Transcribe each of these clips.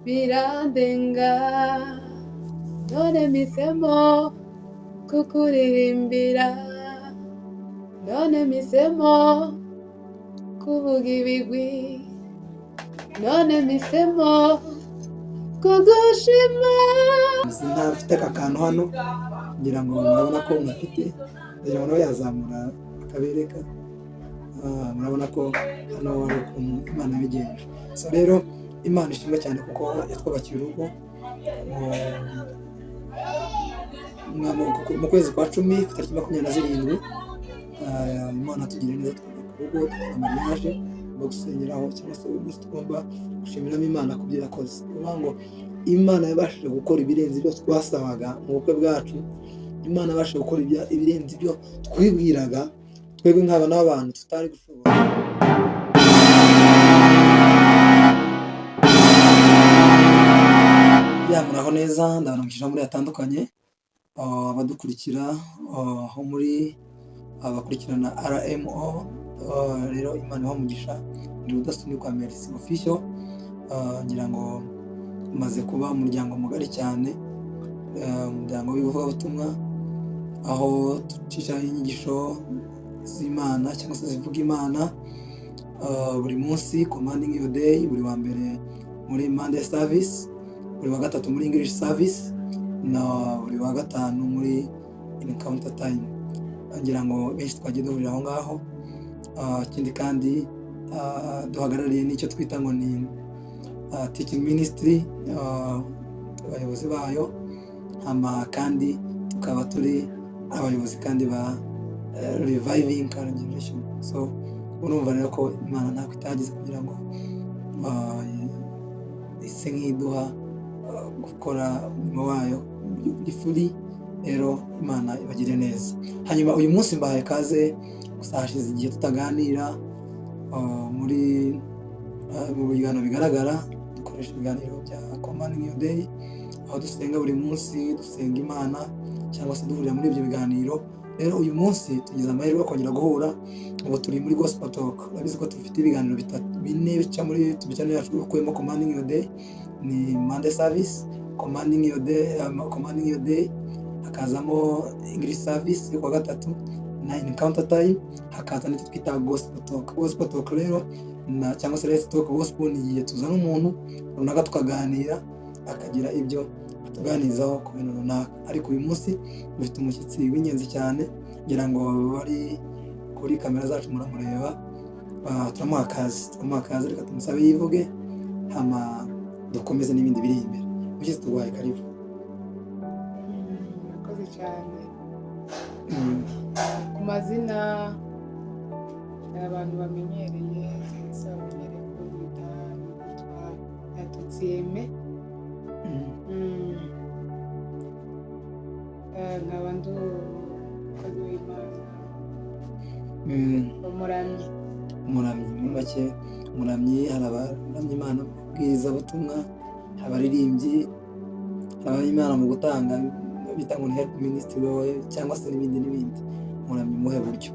Birandenga, none mpisemo kukuririmbira, none mpisemo kuvuga ibigwi, none mpisemo kugushima. Ntafite aka kantu hano, ngira ngo murabona ko ngafite. Ngira ngo nawe yazamura akabereka. Murabona ko hano hari ukuntu Imana yabigenje. So rero Imana ishimwe cyane kuko yatwubakiye urugo mu kwezi kwa 10 ku tariki 27. Imana tugirira neza, twubaka urugo, dukora mariage. Tugomba gusenyeraho cyangwa se uyu munsi tugomba gushimiramo Imana ku byo yakoze. Ni ukuvuga ngo Imana yabashije gukora ibirenze ibyo twasabaga mu bukwe bwacu. Imana yabashije gukora ibirenze ibyo twibwiraga twebwe nk'abana b'abantu tutari gushobora. Ya, muraho neza, ndabaramukije aho muri hatandukanye, abadukurikira aho muri abakurikirana RMO. Rero Imana ibahe umugisha. Ndi Rudasunikwa Merci Official. Ngira ngo umaze kuba umuryango mugari cyane, umuryango w'ivugabutumwa aho ducishaho inyigisho z'Imana cyangwa se zivuga Imana buri munsi, Commanding Your Day, buri wa mbere muri Monday service, buri wa gatatu muri English service, na buri wa gatanu muri Encounter Time. Ngira ngo benshi twagiye duhurira aho ngaho. Ikindi kandi duhagarariye n'icyo twita ngo ni teaching ministry, abayobozi bayo. Hama kandi tukaba turi abayobozi kandi ba Reviving Current Generation. So urumva rero ko Imana ntako itagize kugira ngo ise nk'iduha gukora umurimo wayo mu buryo buri free. Rero Imana ibagire neza. Hanyuma uyu munsi mbahaye kaze, gusa hashize igihe tutaganira muri mu biganiro bigaragara. Dukoresha ibiganiro bya Commanding Your Day, aho dusenga buri munsi, dusenga Imana cyangwa se duhurira muri ibyo biganiro. Rero uyu munsi tugize amahirwe yo kongera guhura. Ubu turi muri Gospel Talk. Urabizi ko dufite ibiganiro bitatu, bine bica muri channel yacu, ukuyemo Commanding Your Day. Ni Monday service, Commanding Your Day, hakazamo English service yo kuwa gatatu na Encounter Time, hakaza n'icyo twita Gospel Talk. Gospel Talk rero na cyangwa se Let's Talk Gospel ni igihe tuzana umuntu runaka tukaganira, akagira ibyo atuganirizaho ku bintu runaka. Ariko uyu munsi dufite umushyitsi w'ingenzi cyane. Ngira ngo bari kuri kamera zacu muramureba. Turamuha akazi, turamuha akazi. Reka tumusabe yivuge, hama dukomeze n'ibindi biri imbere. Mushyitsi, tuguhaye karibu. Murakoze cyane. Ku mazina hari abantu bamenyereye cyangwa se bamenyereye kunyita nitwa Nyatutsi Aime. Nkaba ndi umukozi w'Imana, umuramyi. Umuramyi, muri make umuramyi. Hari abaramya Imana mu bwizabutumwa, hari abaririmbyi, hari abaramya Imana mu gutanga, bita ngo ni help ministry cyangwa se n'ibindi n'ibindi. Umuramyi mu buhe buryo?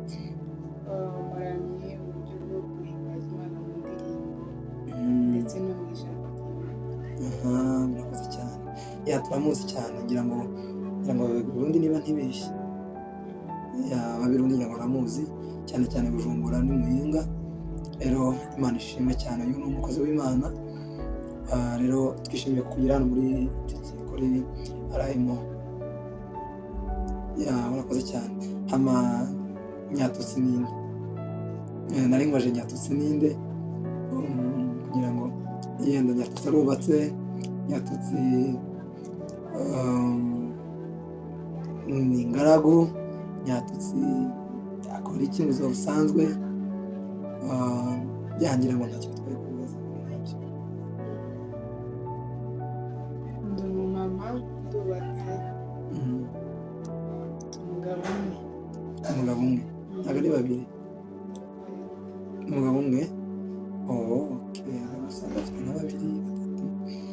Umuramyi mu buryo bwo guhimbaza Imana mu ndirimbo ndetse no mu ijambo ry'Imana. Aha, murakoze cyane. Ya, turamuzi cyane, ngira ngo Burundi niba ntibeshye. Ya, Ababirundi ngira ngo baramuzi cyane cyane Bujumbura ni Muyinga. Rero Imana ishimwe cyane, uyu ni umukozi w'Imana. Rero twishimiye kukugira hano muri kuri RMO. Ya, murakoze cyane. Hama Nyatutsi ninde? Nari ngwaje Nyatutsi ninde? Kugira ngo yenda Nyatutsi arubatse, Nyatutsi ni ingaragu, Nyatutsi akora iki mu buzima busanzwe? Yangira ngo ntacyo bitwaye kubibaza nk'ibyo. Ndi umumama, ndubatse, mfite umugabo umwe. Umugabo umwe, ntabwo ari babiri? Umugabo umwe, oh, okay. Usanga afite nka babiri, batatu.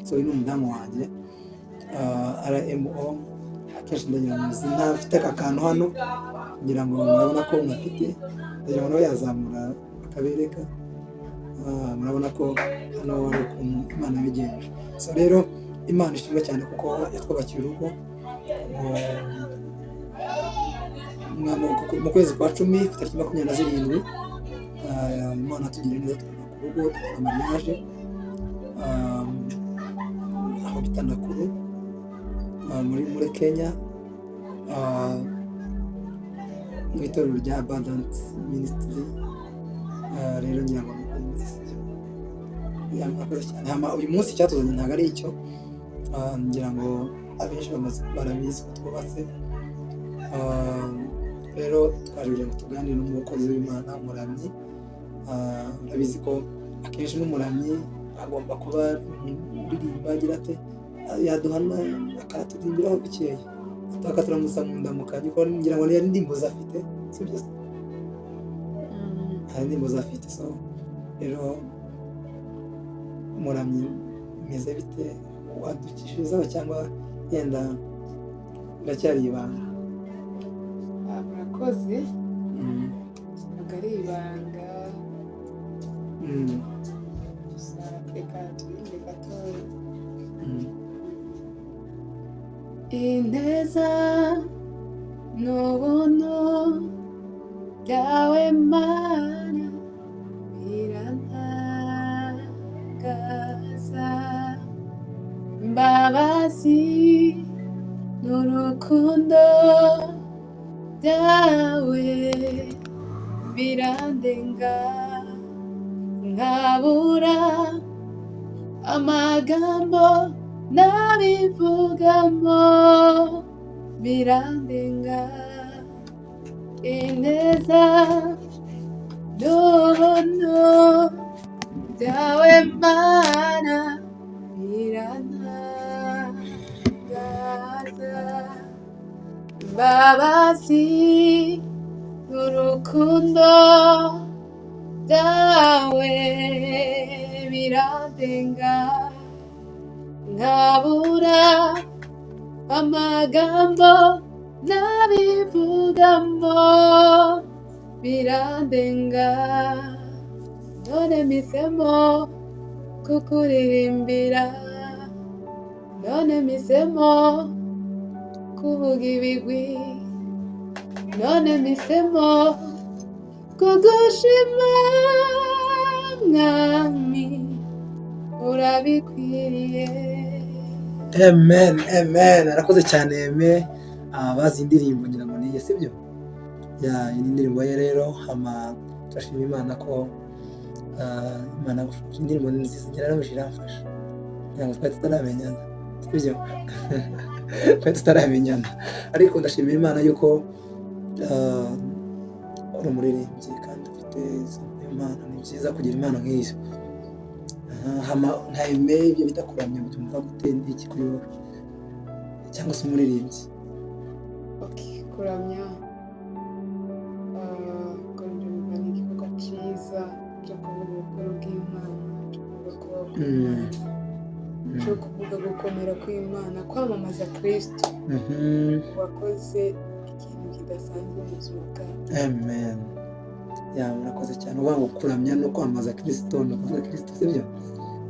So uyu ni umudamu wanjye. RMO akenshi ndagira ngo muzi ntafite aka kantu hano, ngira ngo murabona ko ngafite. Ndagira ngo nawe yazamura akabereka. Murabona ko hano hari ukuntu Imana yabigenje. So rero Imana ishimwe cyane kuko yatwubakiye urugo mu kwezi kwa 10 ku tariki 27. Imana tugirira neza twubaka urugo, dukora mariage aho bita Nakuru, muri Kenya, mu itorero rya Abundant Ministry. Rero ngira ngo murakoze cyane. Hama uyu munsi icyatuzanye ntabwo ari icyo. Ngira ngo abenshi barabizi ko twubatse. Rero twaje kugira ngo tuganire n'umukozi w'Imana, umuramyi. Urabizi ko akenshi n'umuramyi agomba kuba uririmba agira ate, yaduha akaturirimbiraho bikeya, akaturamusa mu ndamukanyo, kuko ngira ngo niyo indirimbo zafite, sibyo? Hari indirimbo zafite. So rero umuramyi, bimeze bite? Wadukishirizaho cyangwa yenda biracyari ibanga? Murakoze. Ntabwo ari ibanga. Gusa reka turirimbe gatoya. Ineza n'ubuntu byawe Mana birantangaza, imbabazi n'urukundo byawe birandenga, nkabura amagambo nabivugamo, birandenga. Ineza n'ubuntu byawe Mana birantangaza, imbabazi n'urukundo byawe birandenga, nkabura amagambo nabivugamo, birandenga. None mpisemo kukuririmbira, none mpisemo kuvuga ibigwi, none mpisemo kugushima Mwami, urabikwiriye. Amen, amen. Arakoze cyane Aime. Bazi indirimbo ngira ngo niye, sibyo? Ya, iyi ni indirimbo ye rero. Hama turashima Imana ko Imana yagufashije. Indirimbo ni nziza, ngira ngo iramfasha. Ngira ngo twari tutaramenyana, sibyo? Twari tutaramenyana, ariko ndashimira Imana yuko uri umuririmbyi kandi ufite impano. Ni byiza kugira impano nk'izo. Hama nka Aime, ibyo bita kuramya byumva gute? Ni iki kuri wowe cyangwa se umuririmbyi? Okay, kuramya, kuramya ni igikorwa cyiza cyo kuvuga ubukuru bw'Imana, cyo kuvuga kubaho kw'Imana, cyo kuvuga gukomera kw'Imana, kwamamaza Kristo wakoze ikintu kidasanzwe mu buzima bwacu. Amen. Ya, murakoze cyane. Uvuga ngo kuramya no kwamamaza Kristo, ni ukuvuga Kristo, sibyo?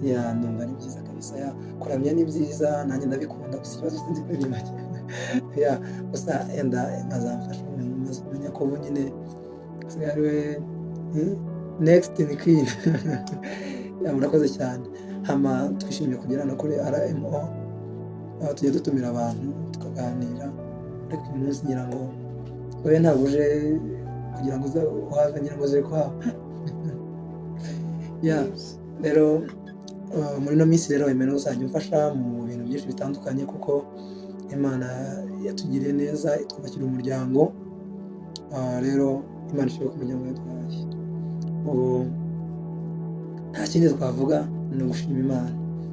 Ya, ndumva ari byiza kabisa. Ya, kuramya ni byiza, nanjye ndabikunda, gusa ikibazo sinzi kuririmba cyane. Ya, gusa yenda azamfasha maze kumenya ko ubu nyine asigaye ari we next ni queen. Ya, murakoze cyane. Hama twishimiye kugera no kuri RMO, aho tujya dutumira abantu tukaganira, ariko uyu munsi ngira ngo wowe ntabwo uje kugira ngo uze uhave, ngira ngo uze kuhaba. Ya, rero muri ino minsi rero Aime uzajya umfasha mu bintu byinshi bitandukanye, kuko Imana yatugiriye neza itwubakira umuryango. Rero Imana ishimwe ku muryango yaduhaye. Ubu nta kindi twavuga, ni ugushima Imana.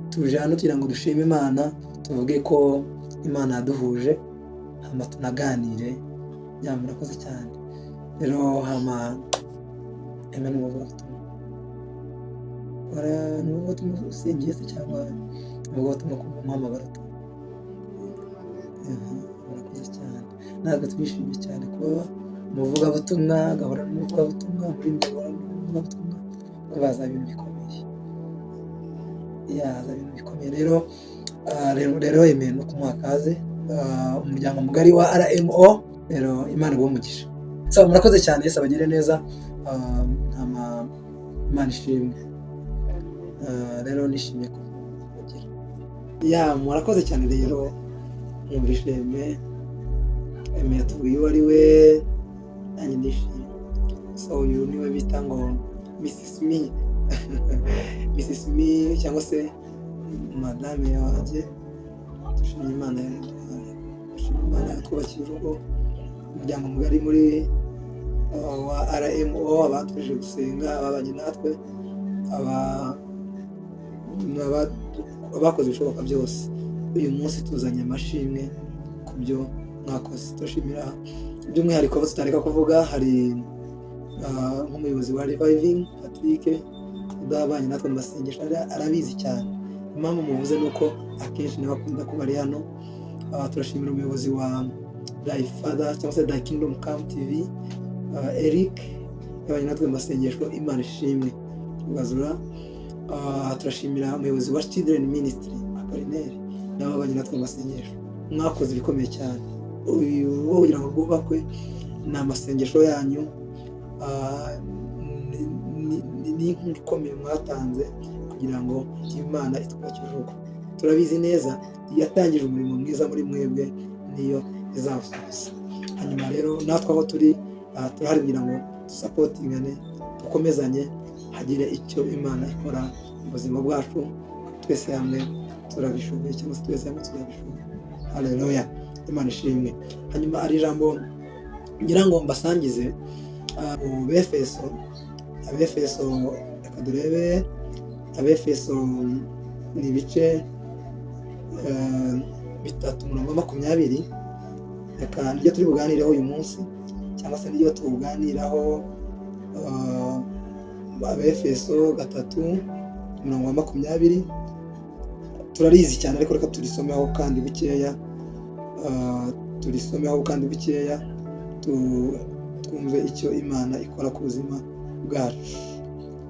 Tuje hano kugira ngo dushime Imana, tuvuge ko Imana yaduhuje, hama tunaganire. Ya, murakoze cyane. Rero hama Aime ni umuvugabutumwa, ni umuvugabutumwa usengeye se cyangwa umuvugabutumwa ku muhamagaro? Murakoze cyane. Natwe twishimye cyane kuba umuvugabutumwa, agahora n'umuvugabutumwa, umuririmbyi agahora n'umuvugabutumwa. Baza ibintu bikomeye, yaza ibintu bikomeye. Rero rero yemeye no kumuha kaze, umuryango mugari wa RMO. Rero Imana iguhe umugisha. So murakoze cyane, Yesu abagire neza. Imana ishimwe. Rero nishimiye kugira ya murakoze cyane. Rero mwumvise Aime yatubwiye uwo ari we, nanjye ndishimye. So uyu niwe bita ngo Mrs. Me, Mrs. Me cyangwa se madame wanjye. Dushimye Imana yaduhaye, dushimye Imana yatwubakiye urugo, umuryango mugari muri wa RMO, abadufashije gusenga, ababanye natwe, abakoze ibishoboka byose. Uyu munsi tuzanye amashimwe ku byo mwakoze. Turashimira by'umwihariko abo tutareka kuvuga, hari nk'umuyobozi wa Reviving Patrick udabanye natwe mu masengesho, arabizi cyane. Impamvu muvuze ni uko akenshi nawe akunda kuba ari hano. Turashimira umuyobozi wa Thy Father cyangwa se Thy Kingdom Come TV, Eric, yabanye natwe mu masengesho, Imana ishimwe. Bazura. Turashimira umuyobozi wa Children Ministry Apollinaire, nawe wabanye natwe mu masengesho. Mwakoze ibikomeye cyane. Uyu rugo kugira ngo rwubakwe ni amasengesho yanyu, ni inkunga ikomeye mwatanze kugira ngo Imana itwubakire urugo. Turabizi neza yatangije umurimo mwiza muri mwebwe, niyo izawusohoza. Hanyuma rero natwe aho turi, turahari kugira ngo dusapotingane, dukomezanye, hagire icyo Imana ikora mu buzima bwacu. Twese hamwe turabishoboye, cyangwa se twese hamwe tuzabishoboye. Haleluya, Imana ishimwe. Hanyuma ari ijambo ngira ngo mbasangize mu Befeso. Abefeso, reka durebe Abefeso, ni ibice 3 umurongo wa 20. Reka niryo turi buganireho uyu munsi, cyangwa se niryo tuganiraho. Abefeso 3 umurongo wa 20, turarizi cyane, ariko reka turisomeho kandi bukeya, turisomeho kandi bukeya, twumve icyo Imana ikora ku buzima bwacu.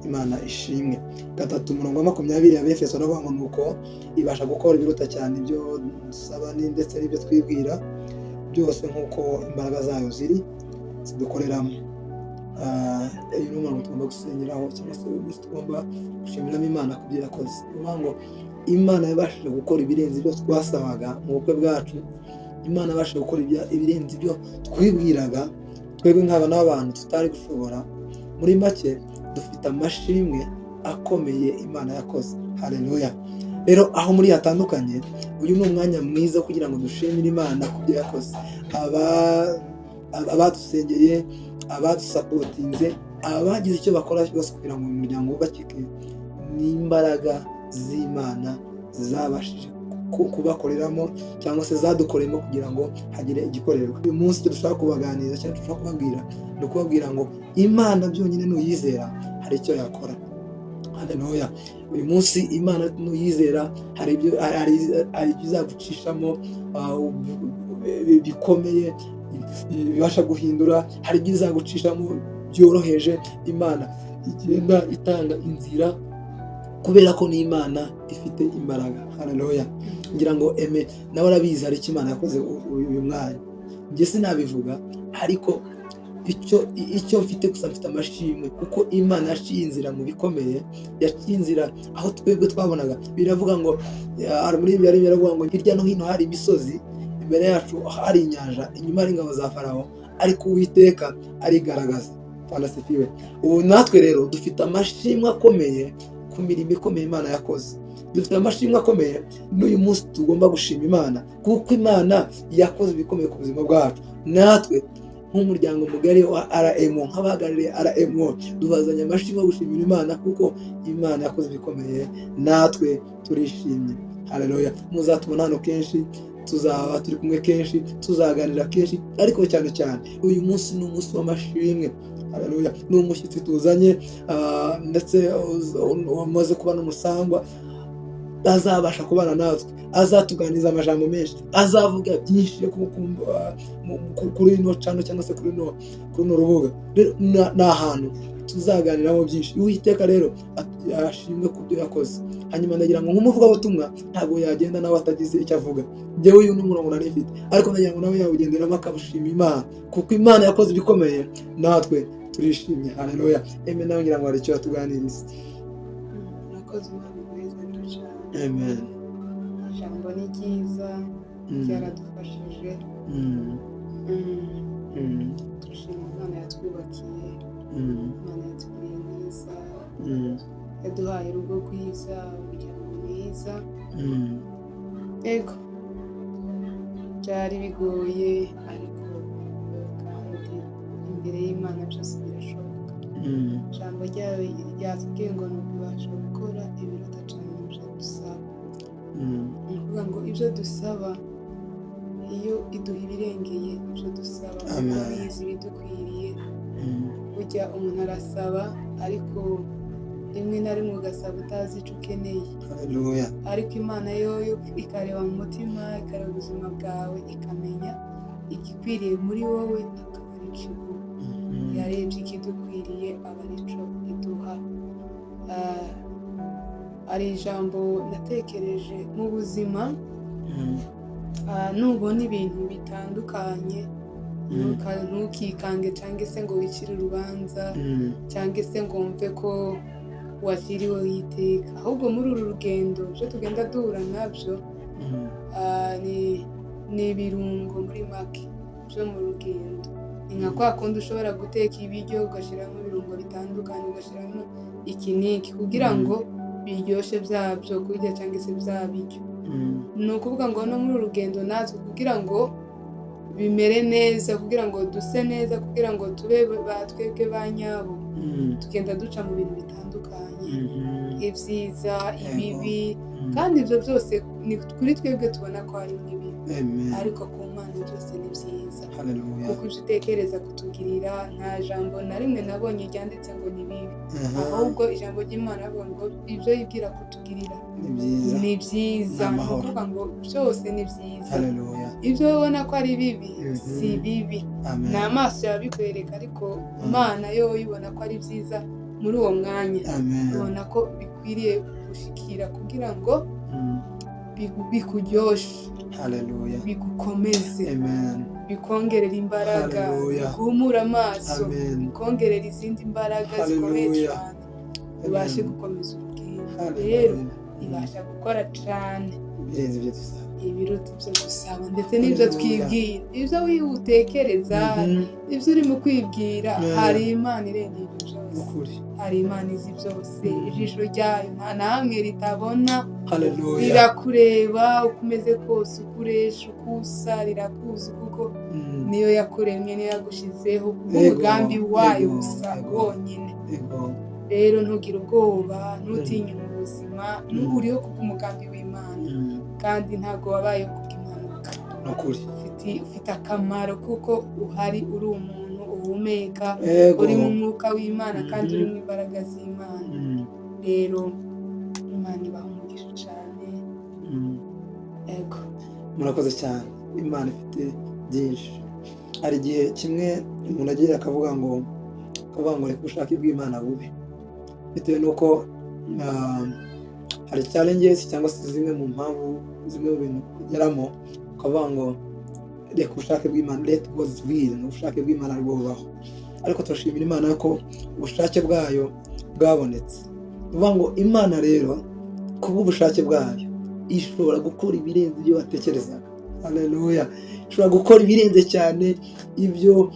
Imana ishimwe. 3 umurongo wa 20 Abefeso, aravuga ngo nuko ibasha gukora ibiruta cyane ibyo dusaba ndetse n'ibyo twibwira byose, nk'uko imbaraga zayo ziri zidukoreramo. Uyu ni umurongo tugomba gusengeraho, cyangwa se uyu munsi tugomba gushimiramo Imana ku byo yakoze. Ni ukuvuga ngo Imana yabashije gukora ibirenze ibyo twasabaga mu bukwe bwacu, Imana yabashije gukora ibirenze ibyo twibwiraga twebwe nk'aba n'abantu tutari gushobora. Muri make dufite amashimwe akomeye Imana yakoze. Haleluya. Rero aho muri hatandukanye, uyu ni umwanya mwiza kugira ngo dushimire Imana ku byo yakoze. Abadusengeye, abadusapotinze, abagize icyo bakora byose kugira ngo umuryango wubakike, n'imbaraga z'Imana zabashije kubakoreramo cyangwa se zadukoreyemo kugira ngo hagire igikorerwa. Uyu munsi icyo dushaka kubaganiriza cyangwa dushaka kubabwira ni ukubabwira ngo Imana byonyine nuyizera hari icyo yakora. Haleluya. Uyu munsi Imana nuyizera hari ibyo izagucishamo bikomeye bibasha guhindura, hari ibyo izagucishamo byoroheje. Imana igenda itanga inzira kubera ko ni Imana ifite imbaraga. Haleluya. Ngira ngo Aime nawe arabizi, hari icyo Imana yakoze uyu mwanya. Njye sinabivuga, ariko icyo mfite gusa, mfite amashimwe kuko Imana yaciye inzira mu bikomeye, yaciye inzira aho twebwe twabonaga. Biravuga ngo muri ibi biravuga ngo hirya no hino hari imisozi, imbere yacu hari inyanja, inyuma hari ingabo za Farawo, ariko Uwiteka arigaragaza. Bwana asifiwe. Ubu natwe rero dufite amashimwe akomeye ku mirimo ikomeye Imana yakoze. Dufite amashimwe akomeye n'uyu munsi tugomba gushima Imana kuko Imana yakoze ibikomeye ku buzima bwacu. Natwe nk'umuryango mugari wa RMO, nk'abahagarariye RMO, dubazanye amashimwe yo gushimira Imana kuko Imana yakoze ibikomeye, natwe turishimye. Haleluya. Muzatubona hano kenshi, tuzaba turi kumwe kenshi, tuzaganira kenshi, ariko cyane cyane uyu munsi ni umunsi w'amashimwe. Haleluya. Ni umushyitsi tuzanye, ndetse wamaze kuba n'umusangwa. Azabasha kubana natwe, azatuganiriza amajambo menshi, azavuga byinshi kuri ino channel cyangwa se kuri runo rubuga. Rero ni ahantu tuzaganiramo byinshi. Uwiteka rero ashimwe ku byo yakoze. Hanyuma ndagira ngo nk'umuvugabutumwa ntabwo yagenda nawe atagize icyo avuga. Njyewe uyu ni umurongo nari mfite, ariko ndagira ngo nawe yawugenderamo akabashima Imana, kuko Imana yakoze ibikomeye, natwe turishimye. Haleluya. Eme, nawe ngira ngo hari icyo yatuganiriza. Murakoze, Imana mwiza cyane. Amen. Ijambo ni ryiza, ryaradufashije. Turashima Imana yatwubakiye, Imana yatugiriye neza, yaduhaye urugo rwiza, umuryango mwiza. Yego, byari bigoye, ariko kandi imbere y'Imana byose birashoboka. Ijambo ryayo ryatubwiye ngo ni ukubasha gukora ibiruta cyane ibyo dusaba. Ni ukuvuga ngo ibyo dusaba, iyo iduha ibirengeye ibyo dusaba, kuko Amen. izi ibidukwiriye. Burya umuntu arasaba, ariko rimwe na rimwe ugasaba utazi icyo ukeneye. Haleluya. Ariko Imana yo ikareba mu mutima, ikareba ubuzima bwawe, ikamenya igikwiriye muri wowe, akaba aricyo iguha. Yarebye ikidukwiriye, aba aricyo iduha. Hari ijambo natekereje mu buzima: nubona ibintu bitandukanye, ntukikange cyangwa se ngo wicire urubanza, cyangwa se ngo wumve ko washyiriweho iteka. Ahubwo muri uru rugendo, ibyo tugenda duhura nabyo ni ibirungo muri make byo mu rugendo. Ni nka kwa kundi ushobora guteka ibiryo, ugashyiramo ibirungo bitandukanye, ugashyiramo iki n'iki kugira ngo biryoshye bya byo kurya cyangwa se bya biryo. Ni ukuvuga ngo no muri uru rugendo natwe, kugira ngo bimere neza, kugira ngo duse neza, kugira ngo tube ba twebwe ba nyabo, tugenda duca mu bintu bitandukanye, ibyiza, ibibi. Kandi ibyo byose ni kuri twebwe tubona ko harimo ibibi, Amen. ariko ku Mana byose ni byiza, Haleluya. kuko ibyo utekereza kutugirira, nta jambo na rimwe nabonye ryanditse ngo ni bibi. Ahubwo ijambo ry'Imana rivuga ngo ibyo yibwira kutugirira Ni byiza. ni byiza. Ni Ni amahoro. ukuvuga ngo byose ni byiza. Haleluya. Ibyo ubona ko ari bibi, si bibi. Amen. Ni amaso yabikwereka, ariko Imana yo ibona ko ari byiza muri uwo mwanya, Amen. ibona ko bikwiriye gushikira kugira ngo bikuryoshe, Haleluya. bigukomeze, Amen. bikongerera imbaraga, Haleluya. biguhumura amaso, Amen. bikongerera izindi mbaraga zikomeye Haleluya. cyane, ubashe Amen. gukomeza urugendo. Rero Haleluya. ibasha gukora cyane Birenze ibyo dusaba. ibiruta ibyo dusaba ndetse n'ibyo Haleluya. twibwira, ibyo utekereza, ibyo urimo kwibwira. Hari Imana irengera ibyo byose. Ukuri. Hari Imana izi byose. Ijisho ryayo nta na hamwe ritabona. Haleluya. Rirakureba uko umeze kose, uko uresha, uko usa, rirakuzi, kuko niyo yakuremye, niyo yagushizeho kubw'umugambi wayo gusa wonyine. Rero ntugire ubwoba, ntutinye mu buzima. Uriho kubw'umugambi w'Imana, kandi ntabwo wabayeho kubw'impanuka. Ni ukuri. Ufite akamaro kuko uhari, uri umuntu uhumeka, uri mu mwuka w'Imana kandi uri mu imbaraga z'Imana. Rero Imana ibaha umugisha cyane. Yego. Murakoze cyane. Imana ifite byinshi. Hari igihe kimwe umuntu agira akavuga ngo reka ubushake bw'Imana bube, bitewe n'uko hari challenges cyangwa se zimwe mu mpamvu, zimwe mu bintu ugeramo, ukavuga ngo reka ubushake bw'Imana, let God's will, ubushake bw'Imana bwubaho. Ariko turashimira Imana ko ubushake bwayo bwabonetse. Ni ukuvuga ngo Imana rero kubw'ubushake bwayo ishobora gukora ibirenze ibyo watekerezaga. Haleluya. Ishobora gukora ibirenze cyane ibyo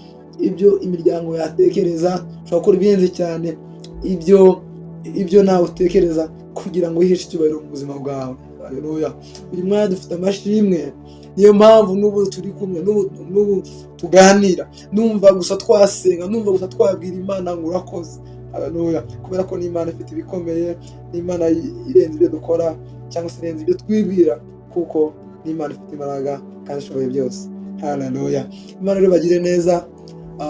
imiryango yatekereza, ishobora gukora ibirenze cyane ibyo nawe utekereza, kugira ngo wiheshe icyubahiro mu buzima bwawe. Haleluya. Uyu mwanya dufite amashimwe, niyo mpamvu n'ubu turi kumwe, n'ubu tuganira. Numva gusa twasenga, numva gusa twabwira Imana ngo urakoze. Haleluya. Kubera ko n'Imana ifite ibikomeye, n'Imana irenze ibyo dukora cyangwa se irenze ibyo twibwira, kuko n'Imana ifite imbaraga kandi ishoboye byose. Haleluya. Imana rero bagire neza.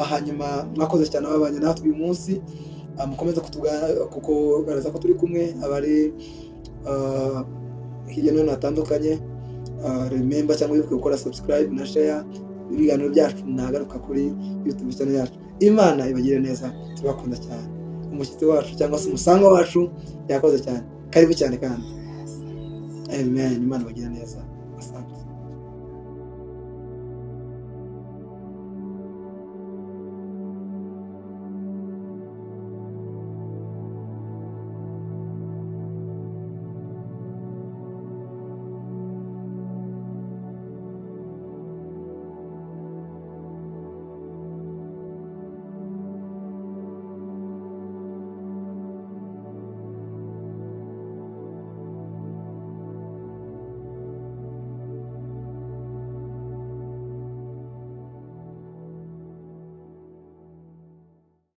Hanyuma mwakoze cyane ababanye natwe uyu munsi. Mukomeze kugaragaza ko turi kumwe, abari hirya no hino hatandukanye. Remember cyangwa wibuke gukora subscribe na share. Ibiganiro byacu ntagaruka kuri YouTube channel yacu. Imana ibagire neza, tubakunda cyane. Umushyitsi wacu cyangwa se umusangwa wacu yakoze cyane, karibu cyane kandi. Amen. Imana ibagire neza, asante.